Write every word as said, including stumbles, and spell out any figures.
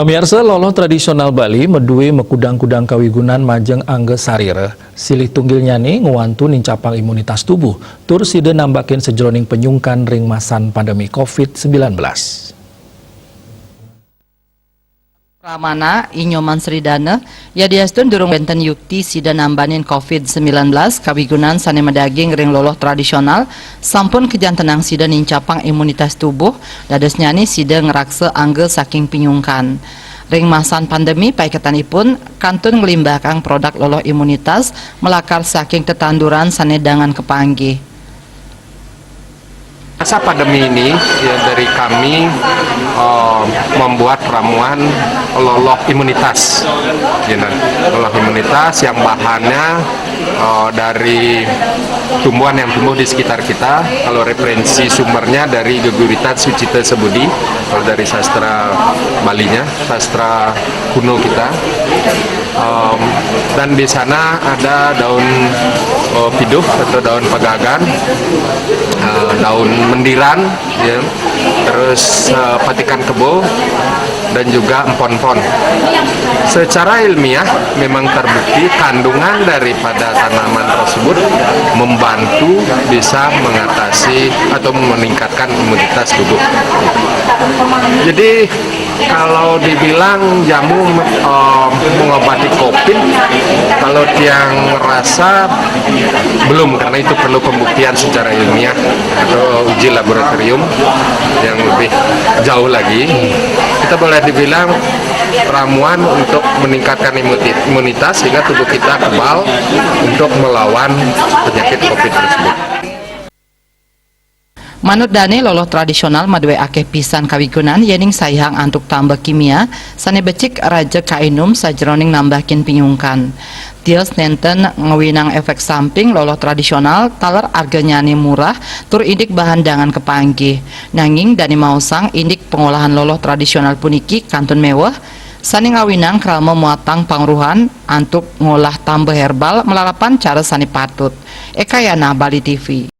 Pamiarsa, loloh tradisional Bali madué makudang-kudang kawigunan majeng angga sarira. Silih tunggilnyané ngwantu nincapang imunitas tubuh, tur sida nambakin sajeroning penyungkan ring masan pandemi covid sembilan belas. Pramana, I Nyoman Sridana, yadiastun durung wénten yukti sida nambanin covid sembilan belas, kawigunan sané madaging ring loloh tradisional sampun kajantenang sida nincapang imunitas tubuh, dadosnyané sida ngraksa angga saking pinyungkan. Ring masan pandemi, paiketanipun kantun nglimbakang produk loloh imunitas malakar saking tetanduran sané dangan kapanggih. Masa pandemi ini, ya, dari kami eh, membuat ramuan loloh imunitas. Ya, nah, loloh imunitas yang bahannya eh, dari tumbuhan yang tumbuh di sekitar kita. Kalau referensi sumbernya dari Geguritan Sucita Sebudi, kalau dari sastra Balinya, sastra kuno kita. Em, dan di sana ada daun eh, piduh atau daun pagagan, eh, daun mendiran, ya, terus eh, patikan kebo, dan juga empon-pon. Secara ilmiah memang terbukti kandungan daripada tanaman tersebut membantu bisa mengatasi atau meningkatkan imunitas tubuh. Jadi kalau dibilang jamu eh, mengobati covid, kalau tiang rasa belum, karena itu perlu pembuktian secara ilmiah atau uji laboratorium yang lebih jauh lagi. Kita boleh dibilang ramuan untuk meningkatkan imuti- imunitas sehingga tubuh kita kebal untuk melawan penyakit covid tersebut. Manut dané, loloh tradisional madué akéh pisan kawigunan yéning saihang antuk tamba kimia sané becik raja kainum sajeroning nambakin pinyungkan. Tios nénten ngawinang éfék samping loloh tradisional taler arganyané murah tur indik bahan dangan kapanggih. Nanging dané maosang indik pangolahan loloh tradisional puniki kantun méweh sané ngawinang krama muatang pangruhan antuk ngolah tamba hérbal malarapan cara sané patut. Eka Yana, Bali T V.